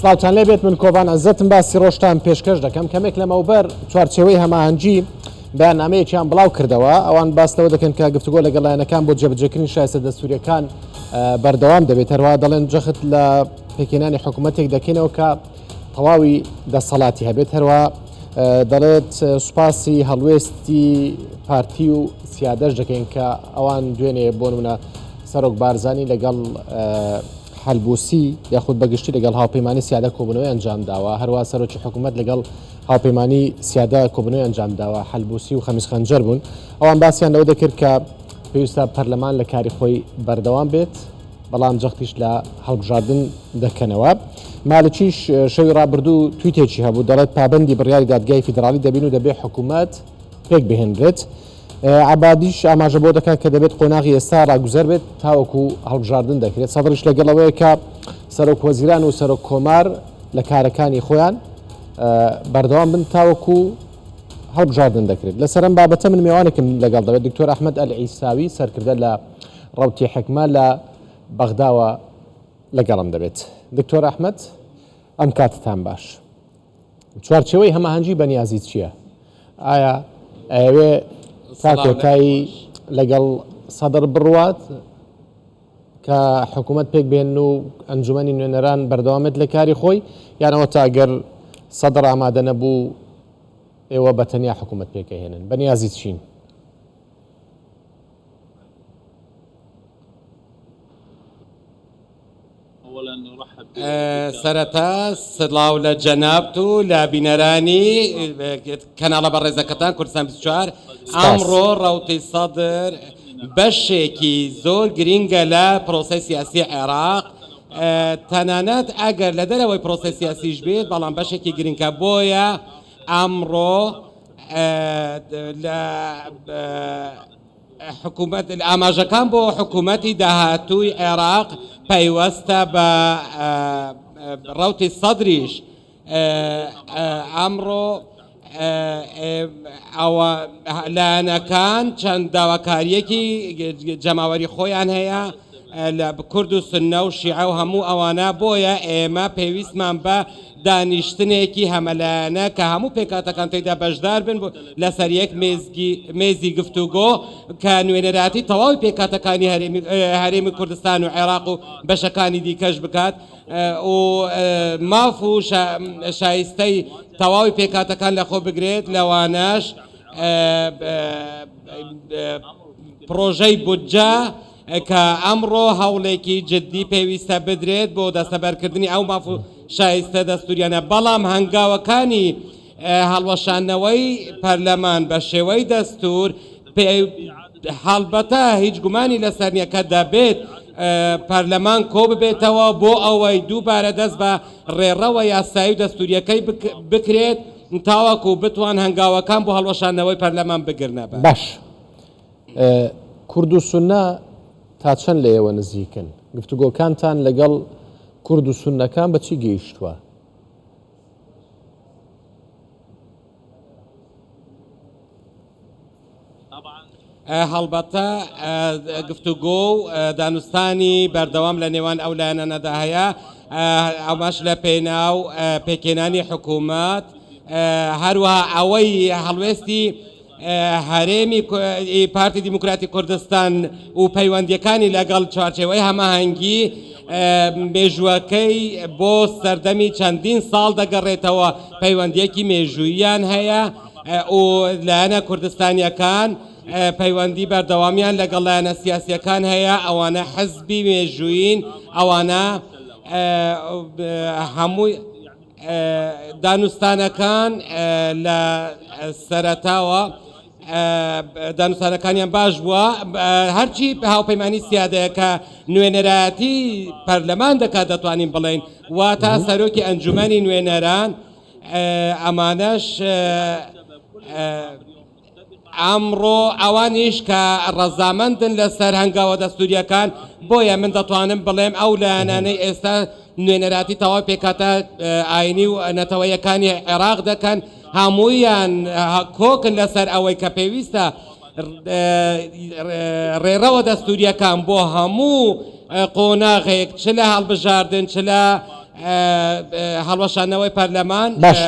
سڵاوتان لێبێت من کۆڤان عزەتم باسی ڕۆژتان پێشکەش دەکەم کەمێک لەمەوبەر چوارچێوەی هەماهەنگی بەیاننامەیەکیان بڵاو کردەوە ئەوان باس لەوە دەکەن کە گفتوگۆ لەگەڵ لایەنەکان بۆ جێبەجێکردنی شایستە دەستوریەکان بەردەوام دەبێت هەروەها دەڵێن جەخت لە پێکهێنانی حکوومەتێک دەکەینەوە کە تەواوی دەسەڵاتی هەبێت هەروە دەڵێت سوپاسی هەڵوێستی پارتی و سیادەش دەکەین کە ئەوان دوێنێ بۆ نمونە سەرۆک بارزانی لەگەڵ حەلبوسی یاخود بەگشتی لەگەڵ هاوپەیمانی سیادە کۆبوونەوەی ئەنجامداوە، هەروەها سەرۆکی حکومەت لەگەڵ هاوپەیمانی سیادە کۆبوونەوەی ئەنجامداوە، حەلبوسی و خەمیس خەنجەر بوون، ئەوان باسیان لەوە دەکرد کە پێویستە پەرلەمان لە کاری خۆی بەردەوام بێت، بەڵام جەختیش لە هەڵبژاردن دەکەنەوە. مالکیش شەوی ڕابردوو تویتێکی هەبوو دەڵێت پابەندی بڕیاری دادگای فیدراڵی دەبین و دەبێ حکومەت پێکبهێنرێت. عەبادیش ئاماژە بۆ دەکات کە دەبێت قۆناغی ئێستا ڕاگوزەر بێت تاوەکو هەڵبژاردن دەکرێت. سەدریش لەگەڵ ئەوەیە کە سەرۆک وەزیران و سەرۆک کۆمار لە کارەکانی خۆیان بەردەوام بن تاوەکو هەڵبژاردن دەکرێت. لەسەر ئەم بابەتە من میوانێکم لەگەڵ دەبێت دکتۆر ئەحمەد ئەلعیساوی سەرکردە لە ڕەوتی حیکمە لە بەغداوە لەگەڵم دەبێت. دکتۆر ئەحمەد ئەم کاتتان باش. چوارچێوەی هەماهەنگی بەنیازی چییە؟ ئایا ئەیەوێ تا کۆتایی لەگەڵ سەدر بڕوات کە حکوومەت پێک بێن و ئەنجومەنی نوێنەران بەردەوامێت لە کاری خۆی یانەوە تا گەر سەدر ئامادە نەبوو ئێوە بە تەنیا حکوومەت پێکەهێنن بەنیازی چین؟ سەرەتا سڵاو لە جەنابت و لە بینەرانی کەناڵە بەڕێزەکەتان کوردستان 24. ئەمڕۆ ڕەوتی سەدر بەشێکی زۆر گرینگە لە پرۆسەی سیاسی عێراق، تەنانەت ئەگەر لە دەرەوەی پرۆسەی سیاسیش بێت بەڵام بەشێکی گرنگە، بۆیە ئەمڕۆ لە حکومەت، ئاماژەکان بۆ حکومەتی داهاتووی عێراق پەیوەستە بە ڕەوتی سەدریش. ئەمڕۆ ئەوە لایەنەکان چەند داواکارییەکی جەماوەری خۆیان هەیە لە کورد و سوننە و شیعە و هەموو ئەوانە، بۆیە ئێمە پێویستمان بە دانیشتنێکی هەمەلایەنە کە هەموو پێکهاتەکان تێیدا بەشدار بن لەسەر یەک مێزی گفتوگۆ کە نوێنەرایەتی تەواوی پێکهاتەکانی هەرێمی کوردستان و عێراق و بەشەکانی دیکەش بکات و ماف و شایستەی تەواوی پێکهاتەکان لەخۆ بگرێت لەوانەش پڕۆژەی بودجە کە ئەمڕۆ هەوڵێکی جددی پێویستە بدرێت بۆ دەستەبەرکردنی ئەو ماف و شایستە دەستوریانە، بەڵام هەنگاوەکانی هەڵوەشاندنەوەی پەرلەمان بە شێوەی دەستور هەڵبەتە هیچ گومانی لەسەر نییە کە دەبێت پەرلەمان کۆببێتەوە بۆ ئەوەی دووبارە دەست بە ڕێڕەوە یاسایی و دەستوریەکەی بکرێت تاوەکو بتوان هەنگاوەکان بۆ هەڵوەشاندنەوەی پەرلەمان بگرنەبەر. باش کورد و سوننە تا چەند لە ئێوە نزیکن؟ گفتوگۆکانتان لەگەڵ کورد و سوننەکان بە چی گەیشتووە؟ هەڵبەتە گفتوگۆ و دانوستانی بەردەوام لە نێوان ئەو لایەنانەدا هەیە، ئەمەش لە پێناو پێکهێنانی حکوومەت، هەروەها ئەوەی هەڵوێستی هەرێمی پارتی دیموکراتی کوردستان و پەیوەندیەکانی لەگەڵ چوارچێوەی هەماهەنگی مێژووەکەی بۆ سەردەمی چەندین ساڵ دەگەڕێتەوە، پەیوەندیەکی مێژووییان هەیە و لایەنە کوردستانیەکان پەیوەندی بەردەوامیان لەگەڵ لایەنە سیاسیەکان هەیە، ئەوانە حزبی مێژوویین، ئەوانە هەمووی دانوستانەکان لە سەرەتاوە دانوستانەکانیان باش بووە، هەرچی هاوپەیمانی سیادەیە کە نوێنەرایەتی پەرلەمان دەکات دەتوانین بڵێین واتە سەرۆکی ئەنجومەنی نوێنەران ئەمانەش ئەمڕۆ ئەوانیش کە ڕەزامەندن لەسەر هەنگاوە دەستوریەکان، بۆیە من دەتوانم بڵێم ئەو لایەنانەی ئێستا نوێنەراتی تەواوی پێکهاتە ئاینی و نەتەوەیەکانی عێراق دەکەن هەموویان کۆکن لەسەر ئەوەی کە پێویستە ڕێڕەوە دەستوریەکان بۆ هەموو قۆناغێک چ لە هەڵبژاردن چ لە هەڵوەشاندنەوەی پەرلەمان باش.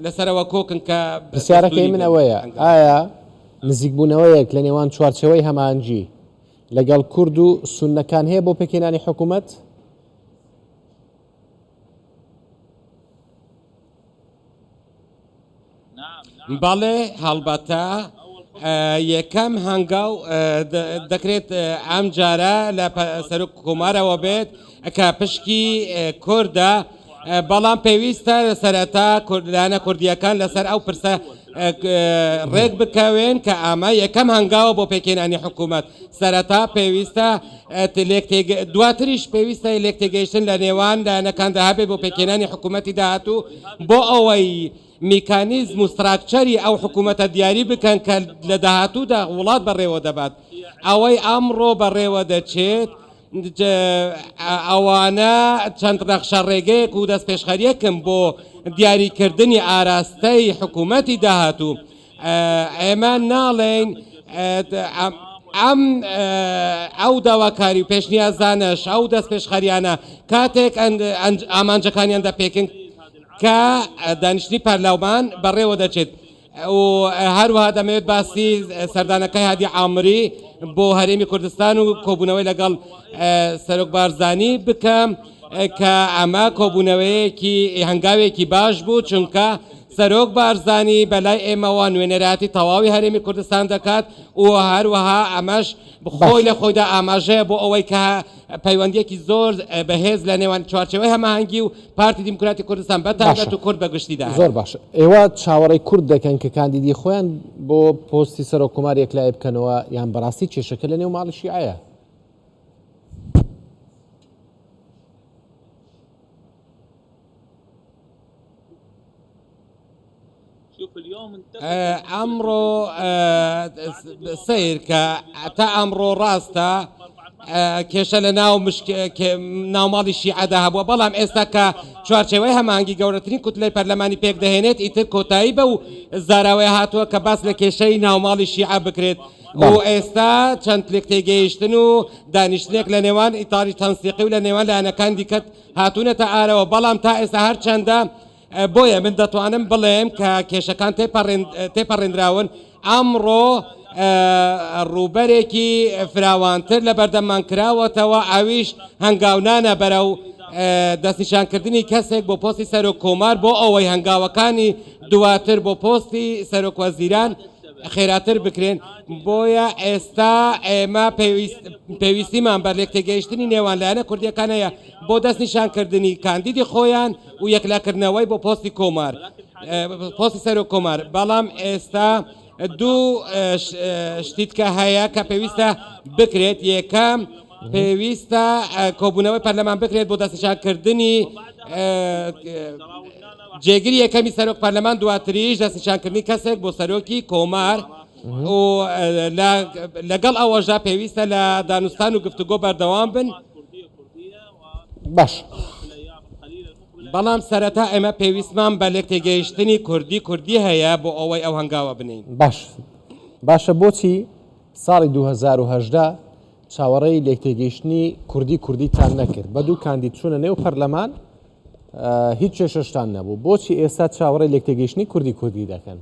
لەسەرەوە کۆکن کە پرسیارەکەی دەستوری من بن ئەوەیە هەنگاو. ئایا نزیکبوونەوەیەک لە نێوان چوارچێوەی هەماهەنگی لەگەڵ کورد و سوننەکان هەیە بۆ پێکهێنانی حکوومەت؟ بەڵێ هەڵبەتە یەکەم هەنگاو دەکرێت ئەم جارە لە سەرۆک کۆمارەوە بێت کە پشکی کوردە، بەڵام پێویستە سەرەتا لایەنە کوردییەکان لەسەر ئەو پرسە ڕێک بکەوێن کە ئەمە یەکەم هەنگاوە بۆ پێکهێنانی حکوومەت. سەرەتا پێویستە دواتریش پێویستە لێکتێگەیشتن لە نێوان لایەنەکاندا هەبێت بۆ پێکهێنانی حکوومەتی داهاتوو بۆ ئەوەی میکانیزم و ستراکچەری ئەو حکوومەتە دیاری بکەن کە لە داهاتوودا وڵات بەڕێوە دەبات. ئەوەی ئەمڕۆ بەڕێوە دەچێت ئەوانە چەند نەخشەڕێگەیەک و دەستپێشخەرییەکن بۆ دیاریکردنی ئاراستەی حکوومەتی داهاتوو. ئێمە ناڵێین ئەم ئەو داواکاری و پێشنیازانەش ئەو دەستپێشخەریانە کاتێک ئامانجەکانیان دەپێکن کە دانیشتنی پەرلەمان بەڕێوە دەچێت و هەروەها دەمەوێت باسی سەردانەکەی هادی عامری بۆ هەرێمی کوردستان و کۆبوونەوەی لەگەڵ سەرۆک بارزانی بکەم کە ئەمە کۆبوونەوەیەکی هەنگاوێکی باش بوو چونکە سەرۆک بارزانی بەلای ئێمەوە نوێنەرایەتی تەواوی هەرێمی کوردستان دەکات و هەروەها ئەمەش خۆی لە خۆیدا ئاماژەیە بۆ ئەوەی کە پەیوەندیەکی زۆر بەهێز لە نێوان چوارچێوەی هەماهەنگی و پارتی دیموکراتی کوردستان بە تایبەت و کورد بە گشتیدا هەیە. زۆر باشە ئێوە چاوەڕێی کورد دەکەن کە کاندیدی خۆیان بۆ پۆستی سەرۆک کۆمار یەکلایی بکەنەوە یان بەڕاستی کێشەکە لە نێو ماڵی شیعەیە؟ ئەمڕۆ سەیر کە تا ئەمڕۆ ڕاستە کێشە لە ناو ناوماڵی شیعەدا هەبووە، بەڵام ئێستا کە چوارچێوەی هەماهەنگی گەورەترین کوتلەی پەرلەمانی پێکدەهێنێت، ئیتر کۆتایی بەو زاراوەیە هاتووە کە باس لە کێشەی ناوماڵی شیعە بکرێت و ئێستا چەند لێکتێگەیشتن و دانیشتنێک لە نێوان ئیتاری تەنسیقی و لە نێوان لایەنەکان دیکە هاتوونەتە ئارەوە، بەڵام تا ئێستا هەرچەندە بۆیە من دەتوانم بڵێم کە کێشەکان تێپەڕێنراون، ئەمڕۆ ڕووبەرێکی فراوانتر لە بەردەممان کراوەتەوە، ئەویش هەنگاونانە بەرەو دەستنیشانکردنی کەسێک بۆ پۆستی سەرۆک کۆمار بۆ ئەوەی هەنگاوەکانی دواتر بۆ پۆستی سەرۆک وەزیران خێراتر بکرێن، بۆیە ئێستا ئێمە پێویستیمان بە لێکتێگەیشتنی نێوان لایەنە کوردییەکان هەیە بۆ دەستنیشانکردنی کاندیدی خۆیان و یەکلاکردنەوەی بۆ پۆستی کۆمار پۆستی سەرۆک کۆمار، بەڵام ئێستا دوو شتیتکە هەیە کە پێویستە بکرێت، یەکەم پێویستە کۆبوونەوەی پەرلەمان بکرێت بۆ دەستنیشانکردنی جێگری یەکەمی سەرۆک پەرلەمان، دواتریش دەستنیشانکردنی کەسێک بۆ سەرۆکی کۆمار و لەگەڵ ئەوەشدا پێویستە لە دانوستان و گفتوگۆ بەردەوام بن. باش. بەڵام سەرەتا ئێمە پێویستمان بە لێکتێگەیشتنی کوردی کوردی هەیە بۆ ئەوەی ئەو هەنگاوە بنێین. باش باشە بۆچی ساڵی 2018 چاوەڕێی لێکتێگەیشتنی کوردی کوردیتان نەکرد بە دوو کاندید چوونە نێو پەرلەمان هیچ کێشەشتان نەبوو بۆچی ئێستا چاوەڕێی لێکتێگەیشتنی کوردی کوردی دەکەن؟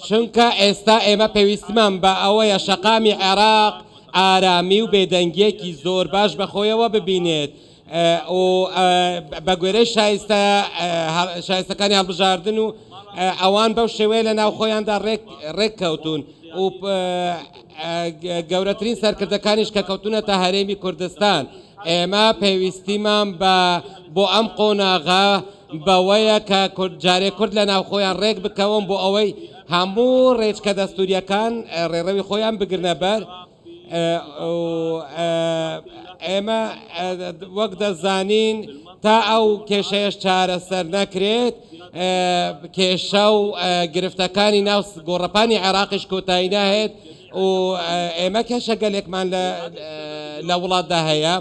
چونکە ئێستا ئێمە پێویستمان بە ئەوەیە شەقامی عێراق ئارامی و بێدەنگییەکی زۆر باش بەخۆیەوە ببینێت و بە گوێرەی شایستە شایستەکانی هەڵبژاردن و ئەوان بەو شێوەیە لە ناو خۆیاندا ڕێک کەوتون و گەورەترین سەرکردەکانیش کە کەوتونەتە هەرێمی کوردستان ئێمە پێویستیمان بە بۆ ئەم قۆناغە بەوەیە کە جارێ کورد لە ناوخۆیان ڕێک بکەون بۆ ئەوەی هەموو ڕێچکە دەستوریەکان ڕێڕەوی خۆیان بگرنە بەر ئێمە وەک دەزانین تا ئەو کێشەیەش چارەسەر نەکرێت کێشە و گرفتەکانی ناو گۆڕەپانی عێراقیش کۆتایی ناهێت و ئێمە کێشە گەلێکمان لە وڵاتدا هەیە.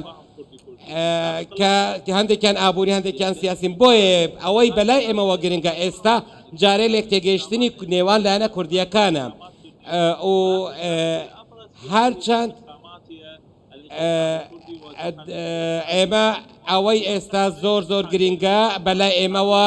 کە هەندێکیان ئابووری هەندێکیان سیاسین بۆیە ئەوەی بەلای ئێمەوە گرنگە ئێستا جارێ لێکتێگەیشتنی نێوان لایەنە کوردیەکانە و هەرچەند ئێمە ئەوەی ئێستا زۆر زۆر گرینگە بەلای ئێمەوە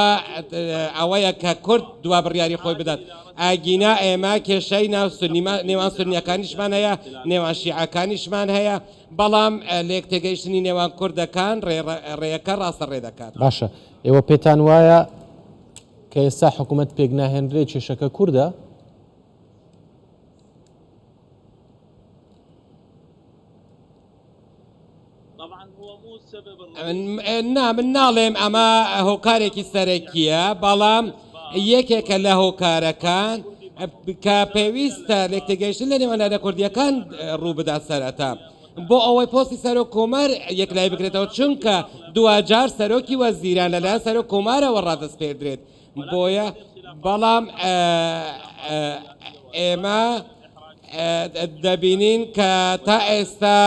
ئەوەیە کە کورد دوا بڕیاری خۆی بدات ئاگینا ئێمە کێشەی ناو سنیما نێوان سنیەکانیشمان هەیە نێوان شیعەکانیشمان هەیە بەڵام لێک تێگەیشتنی نێوان کوردەکان ڕێیەکە ڕاستە ڕێ دەکات. باشە ئێوە پێتان وایە کە ئێستا حکوومەت پێک ناهێنرێ کێشەکە کوردە؟ نا من ناڵێم ئەمە هۆکارێکی سەرەکیە بەڵام یەکێکە لە هۆکارەکان کە پێویستە لێکتێگەیشتن لە نێوان لایەنە کوردیەکان ڕوو بدات سەرەتا بۆ ئەوەی پۆستی سەرۆک کۆمار یەکلایی بکرێتەوە چونکە دواجار سەرۆکی وەزیران لەلایەن سەرۆک کۆمارەوە ڕادەسپێردرێت بۆیە بەڵام ئێمە دەبینین کە تا ئێستا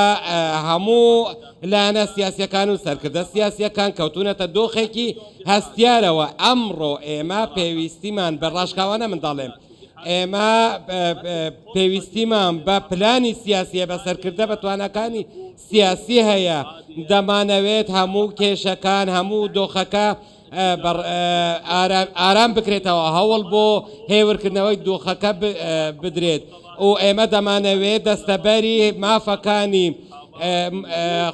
هەموو لایەنە سیاسیەکان و سەرکردە سیاسیەکان کەوتونەتە دۆخێکی هەستیارەوە ئەمڕۆ ئێمە پێویستیمان بە ڕاشکاوانە من دەڵێم ئێمە پێویستیمان بە پلانی سیاسیە بە سەرکردە بە تواناکانی سیاسی هەیە دەمانەوێت هەموو کێشەکان هەموو دۆخەکە ئارام بکرێتەوە، هەوڵ بۆ هێورکردنەوەی دۆخەکە بدرێت و ئێمە دەمانەوێت دەستەبەری مافەکانی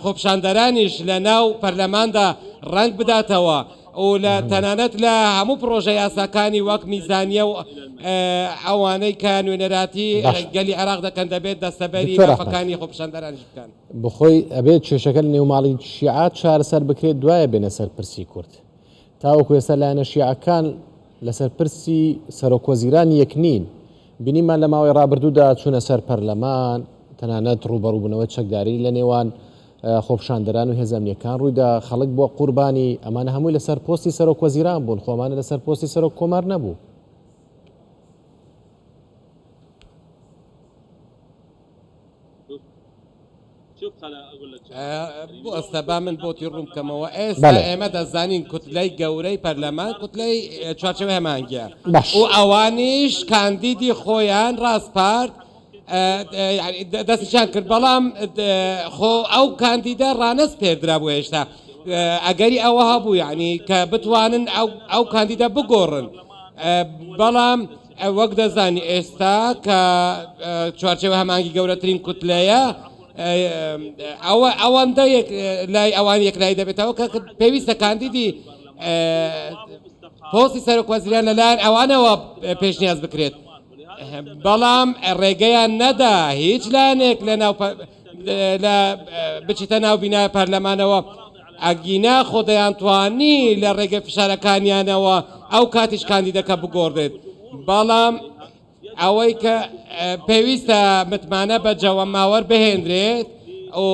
خۆپیشاندەرانیش لە ناو پەرلەماندا ڕەنگ بداتەوە و لە تەنانەت لە هەموو پڕۆژە یاساکانی وەک میزانیە و ئەوانەی کە نوێنەراتی گەلی عێراق دەکەن دەبێت دەستەبەری مافەکانی خۆپیشاندەرانیش بکەن. بخۆی ئەبێت کێشەکە لە نێو ماڵی شیعە چارەسەر بکرێت دوایە بێنە سەر پرسی کورد. تاوەکو ئێستا لایەنە شیعەکان لەسەر پرسی سەرۆکوەزیران یەک نین. بینیمان لە ماوەی ڕابردوودا چوونە سەر پەرلەمان، تەنانەت ڕووبەڕووبوونەوەی چەکداری لە نێوان خۆپیشاندەران و هێزە ئەمنییەکان ڕوویدا، خەڵک بووە قوربانی، ئەمانە هەمووی لەسەر پۆستی سەرۆکوەزیران بوون، خۆ ئەمانە لەسەر پۆستی سەرۆک کۆمار نەبوو. بۆستە با من بۆتی ڕوون بکەمەوە ئێستا ئێمە دەزانین کوتلەی گەورەی پەرلەمان کوتلەی چوارچێوەی هەماهەنگیە و ئەوانیش کاندیدی خۆیان ڕاسپارد دەستیان کرد بەڵام خۆ ئەو کاندیدە ڕانەسپێردرا بوو هێشتا ئەگەری ئەوە هەبوو یعنی کە بتوانن ئەو کاندیدە بگۆڕن بەڵام وەک دەزانی ئێستا کە چوارچێوە هەمانگی گەورەترین کوتلەیە ئەوە ئەوەندە لای ئەوان یەکلایی دەبێتەوە کە پێویستە کاندیدی پۆستی سەرۆک وەزیران لەلایەن ئەوانەوە پێشنیاز بکرێت بەڵام ڕێگەیان نەدا هیچ لایەنێک لە ناو لە بچیتە ناو بینای پەرلەمانەوە ئەگینا خۆ دەیانتوانی لە ڕێگەی فشارەکانیانەوە ئەو کاتیش کاندیدەکە بگۆڕدرێت، بەڵام ئەوەی کە پێویستە متمانە بە جەوەماوەر بهێنرێت و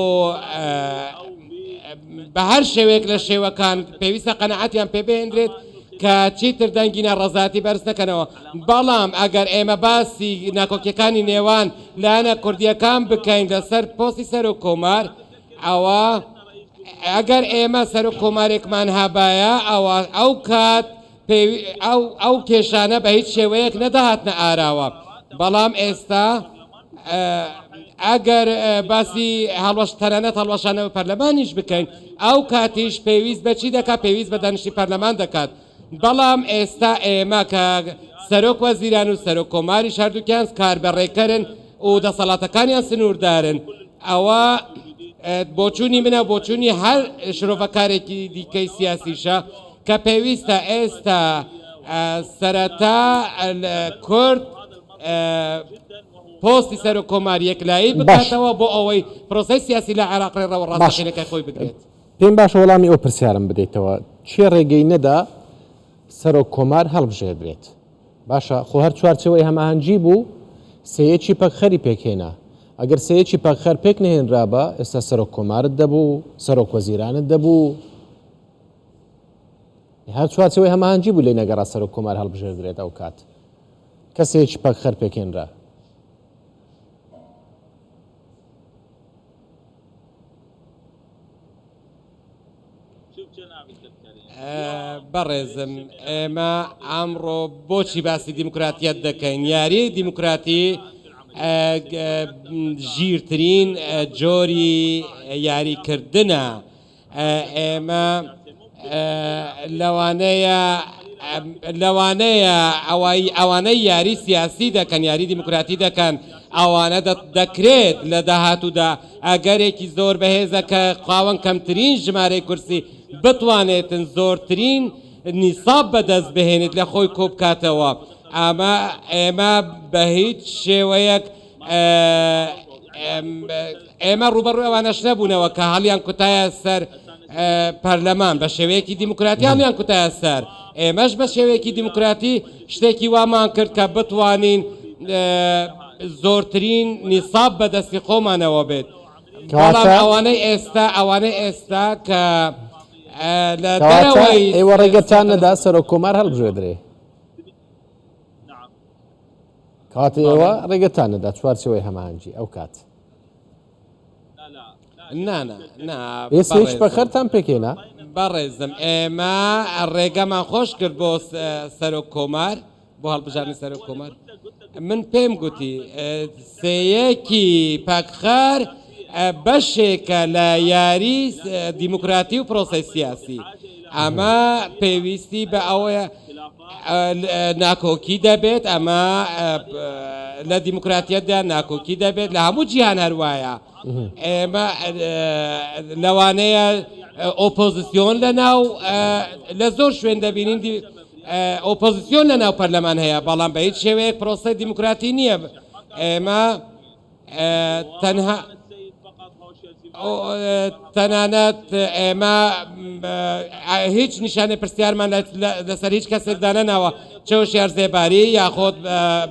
بە هەر شێوەیەک لە شێوەکان پێویستە قەناعەتیان پێ بهێنرێت کە چیتر دەنگی ناڕەزایەتی بەرز نەکەنەوە، بەڵام ئەگەر ئێمە باسی ناکۆکیەکانی نێوان لایەنە کوردیەکان بکەین لەسەر پۆستی سەرۆک کۆمار ئەوە ئەگەر ئێمە سەرۆک کۆمارێکمان هەبایە ئەوە ئەو کات ئەو ئەو کێشانە بە هیچ شێوەیەک نەدەهاتنە ئاراوە بەڵام ئێستا ئەگەر باسی هەڵوەش تەنانەت هەڵوەشانەوە پەرلەمانیش بکەین ئەو کاتیش پێویست بە چی دەکات پێویست بە دانیشتی پەرلەمان دەکات بەڵام ئێستا ئێمە کە سەرۆک وەزیران و سەرۆک کۆماریش هەردووکیان کاربەڕێکەرن و دەسەڵاتەکانیان سنووردارن ئەوە بۆچوونی منە بۆچوونی هەر شرۆڤەکارێکی دیکەی سیاسیشە کە پێویستە ئێستا سەرەتا کورد پۆستی سەرۆک کۆمار یەکلایی بکاتەوە بۆ ئەوەی پرۆسەی سیاسی لە عێراق ڕێڕەوە ڕاستەقینەکەی خۆی بگرێت. پێم باشە وەڵامی ئەو پرسیارم بدەیتەوە کێ ڕێگەی نەدا سەرۆک کۆمار هەڵبژێردرێت؟ باشە خۆ هەر چوارچێوەی هەماهەنگی بوو سێیەکی پەکخەری پێکهێنا ئەگەر سێیەکی پەکخەر پێک نەهێنرابا ئێستا سەرۆک کۆمارت دەبوو سەرۆک وەزیرانت دەبوو هەر چوارچێوەی هەماهەنگی بوو لێی نەگەڕا سەرۆک کۆمار هەڵبژێردرێت ئەو کات کە سێیەکی پەکخەر پێکهێنرا. بەڕێزم ئێمە ئەمڕۆ بۆچی باسی دیموکراتیەت دەکەین؟ یاری دیموکراتی ژیرترین جۆری یاریکردنە. ئێمە لەوانەیە لەوانەیە ئەوەی ئەوانەی یاری سیاسی دەکەن یاری دیموکراتی دەکەن ئەوانە دەکرێت لە داهاتوودا ئەگەرێکی زۆر بەهێزە کە خاوەن کەمترین ژمارەی کورسی بتوانێتن زۆرترین نیساب بەدەست بهێنێت لە خۆی کۆبکاتەوە ئەمە ئێمە بە هیچ شێوەیەک ئێمە ڕووبەڕووی ئەوانەش نەبوونەوە کە هەڵیان کوتایە سەر پەرلەمان بە شێوەیەکی دیموکراتی هەڵیان کوتایە سەر ئێمەش بە شێوەیەکی دیموکراتی شتێکی وامان کرد کە بتوانین زۆرترین نیساب بەدەستی خۆمانەوە بێت بەڵام ئەوانەی ئێستا ئەوانەی ئێستا کە لە دەرەوەی ئێوە ڕێگەتان نەدا سەرۆک کۆمار هەڵبژێدرێ کاتێ ئێوە ڕێگەتان نەدا چوارچێوەی هەماهەنگی ئەو کات. نا نا نا ئێستا هیچ بەڕێزم. پەخەرتان پێکهێنا؟ بەڕێزم ئێمە ڕێگەمان خۆش کرد بۆ سەرۆک کۆمار بۆ هەڵبژاردنی سەرۆک کۆمار من پێم گوتی سێیەکی پەکخەر بەشێکە لە یاری دیموکراتی و پرۆسەی سیاسی ئەمە پێویستی بە ئەوەیە ناکۆکی دەبێت، ئەمە لە دیموکراتیەتدا ناکۆکی دەبێت، لە هەموو جیهان هەروایە. ئێمە لەوانەیە ئۆپۆزیسیۆن لە ناو لە زۆر شوێن دەبینین ئۆپۆزیسیۆن لە ناو پەرلەمان هەیە، بەڵام بە هیچ شێوەیەک پرۆسەی دیموکراتی نییە. ئێمە تەنها تەنانەت ئێمە هیچ نیشانەی پرسیارمان لەسەر هیچ کەسێک دانەناوە چ هۆشیار زێباری یاخۆت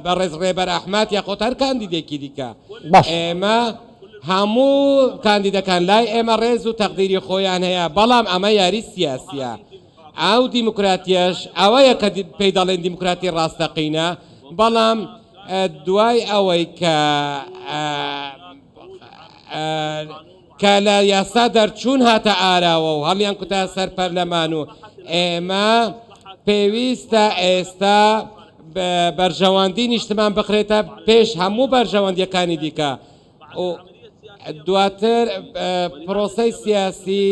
بەڕێز ڕێبەر ئەحمەد یاخۆت هەر کاندیدێکی دیکە ئێمە هەموو کاندیدەکان لای ئێمە ڕێز و تەقدیری خۆیان هەیە بەڵام ئەمە یاری سیاسیە ئەو دیموکراتیەش ئەوەیە کە پێی دەڵێن دیموکراتی ڕاستەقینە بەڵام دوای ئەوەی کە کە لە یاسا دەرچوون هاتە ئاراوە و هەڵیان کوتا سەر پەرلەمان و ئێمە پێویستە ئێستا بەرژەوەندی نیشتمان بخرێتە پێش هەموو بەرژەوەندیەکانی دیکە و دواتر پرۆسەی سیاسی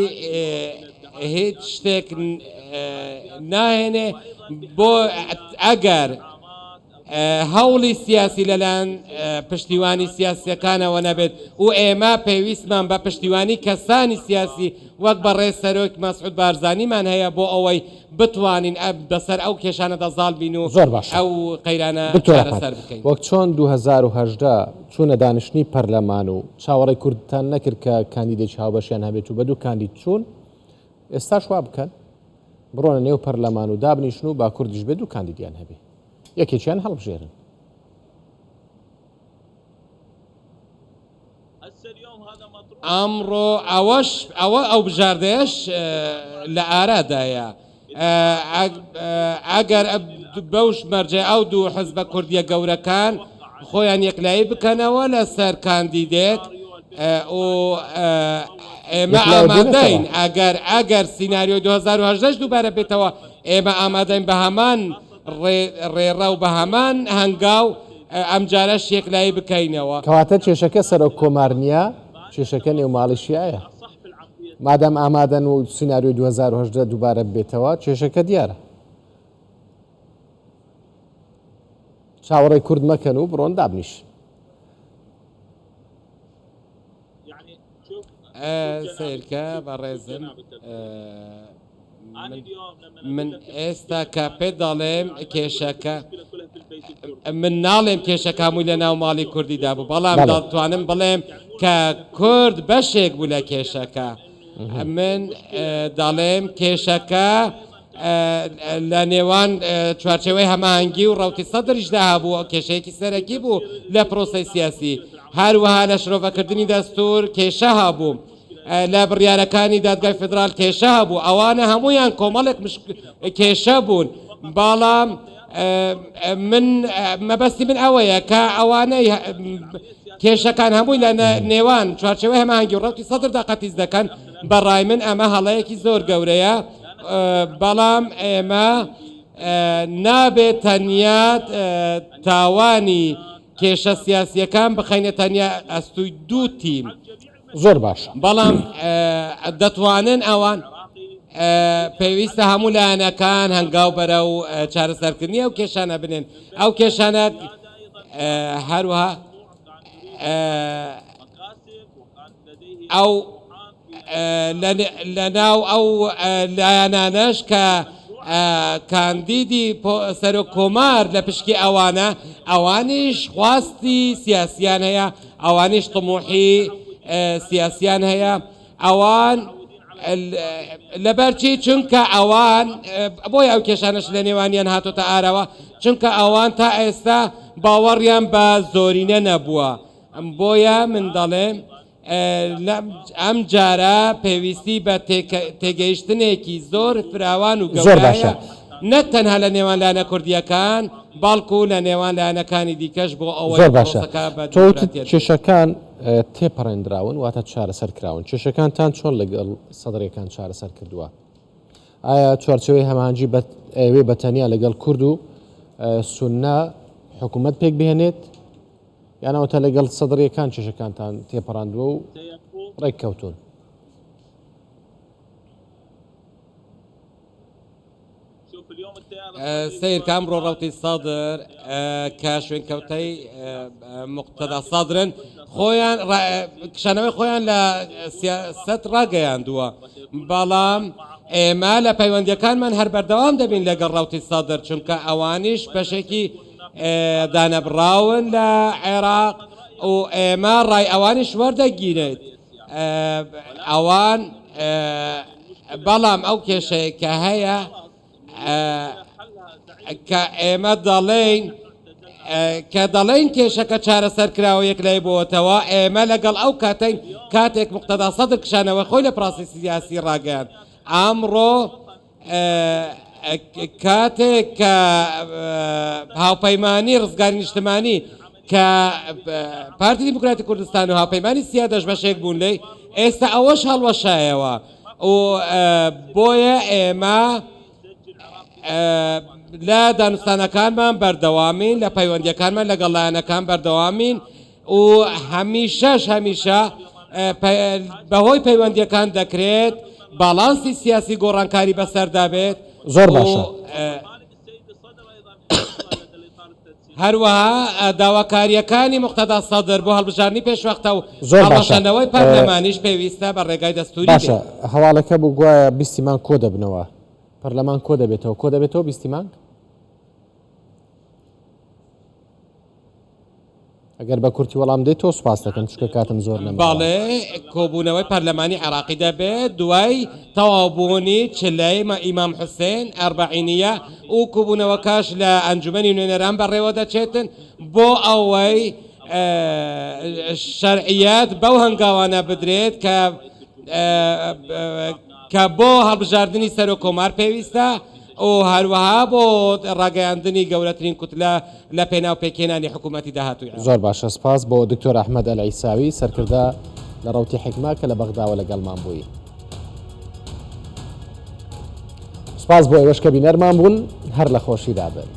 هیچ شتێک ناهێنێ بۆ ئەگەر هەوڵی سیاسی لەلایەن پشتیوانی سیاسیەکانەوە نەبێت و ئێمە پێویستمان بە پشتیوانی کەسانی سیاسی وەک بەڕێز سەرۆک مەسعود بارزانیمان هەیە بۆ ئەوەی بتوانین بەسەر ئەو کێشانەدا زاڵ بین و زۆر باشە ئەو قەیرانە دکتۆر ئەحمەد چارەسەر بکەین. وەک چۆن 2018 چوونە دانیشتنی پەرلەمان و چاوەڕێی کوردتان نەکرد کە کاندیدێکی هاوبەشیان هەبێت و بە دوو کاندید چوون ئێستاش وا بکەن بڕۆنە نێو پەرلەمان و دابنیشن و با کوردیش بێ دوو کاندیدیان هەبێ یەکێکیان هەڵبژێرن. ئەمڕۆ ئەوەش ئەوە ئەو بژاردەیەش لە ئارادایە ئەگەر بەوش مەرجە ئەو دوو حزبە کوردیە گەورەکان خۆیان یەکلایی بکەنەوە لەسەر کاندیدێک و ئێمە ئامادەین ئەگەر ئەگەر سیناریۆی 2018 دووبارە بێتەوە ئێمە ئامادەین بە هەمان ڕێڕەو بە هەمان هەنگاو ئەمجارەش یەکلایی بکەینەوە. کەواتە کێشەکە سەرۆک کۆمار نییە، کێشەکە نێو ماڵی شیعەیە. مادام ئامادەن و سیناریۆی 2018 دووبارە ببێتەوە، کێشەکە دیارە. چاوەڕێی کورد مەکەن و بڕۆن دابنیشن. سەیرکە بەڕێزم من ئێستا کە پێت دەڵێم کێشەکە من ناڵێم کێشەکە هەمووی لە ناو ماڵی کوردیدا بوو بەڵام دەتوانم بڵێم کە کورد بەشێک بوو لە کێشەکە من دەڵێم کێشەکە لە نێوان چوارچێوەی هەماهەنگی و ڕەوتی سەدریشدا هەبوو، کێشەیەکی سەرەکی بوو لە پرۆسەی سیاسی، هەروەها لە شرۆڤەکردنی دەستوور کێشە هەبوو، لە بڕیارەکانی دادگای فیدراڵ کێشە هەبوو، ئەوانە هەموویان کۆمەڵێک کێشە بوون، بەڵام من مەبەستی من ئەوەیە کە ئەوانەی کێشەکان هەمووی لە نێوان چوارچێوەی هەماهەنگی و ڕەوتی سەدردا قەتیس دەکەن، بە ڕای من ئەمە هەڵەیەکی زۆر گەورەیە. بەڵام ئێمە نابێت تەنیا تاوانی کێشە سیاسییەکان بخەینە تەنیا ئەستووی دوو تیم. زۆر باشە. بەڵام دەتوانن ئەوان پێویستە هەموو لایەنەکان هەنگاو بەرەو چارەسەرکردنی ئەو کێشانە بنێن. ئەو کێشانە هەروەها ئەو لەناو ئەو لایەنانەش کە کاندیدی سەرۆک کۆمار لە پشکی ئەوانە، ئەوانیش خواستی سیاسیان هەیە، ئەوانیش تموحی سیاسیان هەیە، ئەوان لەبەرچی چونکە ئەوان بۆیە ئەو کێشانەش لە نێوانیان هاتۆتە ئاراوە چونکە ئەوان تا ئێستا باوەڕیان بە زۆرینە نەبووە بۆیە من دەڵێم ئەم جارە پێویستی بە تێگەیشتنێکی زۆر فراوان و زۆر باشە. گەورەیە نەک تەنها لە نێوان لایەنە کوردییەکان بەڵکو لە نێوان لایەنەکانی دیکەش بۆ ئەوەی زۆر باشە. پرۆسەکە بە تۆ وتت دیموکراتیەت بێت. کێشەکان تێپەڕێندراون واتە چارەسەر کراون. کێشەکانتان چۆن لەگەڵ سەدرییەکان چارەسەر کردووە؟ ئایا چوارچێوەی هەماهەنگی ئەیەوێ بە تەنیا لەگەڵ کورد و سوننە حکوومەت پێک بهێنێت؟ یان ئەوەتا لەگەڵ سەدڕیەکان کێشەکانتان تێپەڕاندووە و ڕێککەوتوون؟ سەیر کە ئەمڕۆ ڕەوتی سەدر کە شوێنکەوتەی مقتەدا سەدرن خۆیان کشانەوەی خۆیان لە سیاسەت ڕاگەیاندووە بەڵام ئێمە لە پەیوەندیەکانمان هەر بەردەوام دەبین لەگەڵ ڕەوتی سەدر چونکە ئەوانیش بەشێکی دانەبڕاون لە عێراق و ئێمە ڕای ئەوانیش وەردەگیرێت ئەوان بەڵام ئەو کێشەیە کە هەیە کە ئێمە دەڵێین کە دەڵێین کێشەکە چارەسەر کراوە یەکلای بووەتەوە ئێمە لەگەڵ ئەو کاتەین کاتێک مقتەدا سەدر کشانەوە خۆی لە پرۆسەی سیاسی ڕاگەیاند ئەمڕۆ کاتێک کە هاوپەیمانی ڕزگاری نیشتمانی کە پارتی دیموکراتی کوردستان و هاوپەیمانی سیادەش بەشێک بوون لێی ئێستا ئەوەش هەڵوەشایەوە و بۆیە ئێمە لە دانوستانەکانمان بەردەوامین لە پەیوەندیەکانمان لەگەڵ لایەنەکان بەردەوامین و هەمیشەش هەمیشە بەهۆی پەیوەندیەکان دەکرێت باڵانسی سیاسی گۆڕانکاری بەسەردا بێت. زۆر باشە. هەروەها داواکارییەکانی موقتەدا سەدر بۆ هەڵبژاردنی پێشوەختە و زۆر باشە. هەڵوەشاندنەوەی پەرلەمانیش پێویستە بە ڕێگای دەستووری باشە بێت. هەواڵەکە بوو گوایە بیستی مانگ کۆ دەبنەوە پەرلەمان کۆ دەبێتەوە کۆ دەبێتەوە بیستی مانگ؟ ئەگەر بە کورتی وەڵام دەیتەوە سوپاس دەکەم چونکە کاتم زۆر نەماوە. بەڵێ کۆبوونەوەی پەرلەمانی عێراقی دەبێت دوای تەواوبوونی چلەی ئیمام حوسێن ئەربەعینیە و کوبوونەوەکەش لە ئەنجومەنی نوێنەران بەڕێوە دەچێتن بۆ ئەوەی شەرعیەت بەو هەنگاوانە بدرێت کە کە بۆ هەڵبژاردنی سەرۆک کۆمار پێویستە و هەروەها بۆ ڕاگەیاندنی گەورەترین کوتلە لە پێناو پێکهێنانی حکوومەتی داهاتووی عێراق. زۆر باشە سپاس بۆ دکتۆر ئەحمەد ئەلعیساوی سەرکردە لە ڕەوتی حیکمە کە لە بەغداوە لەگەڵمان بووی. سپاس بۆ ئێوەش کە بینەرمان بوون هەر لە خۆشیدا بن.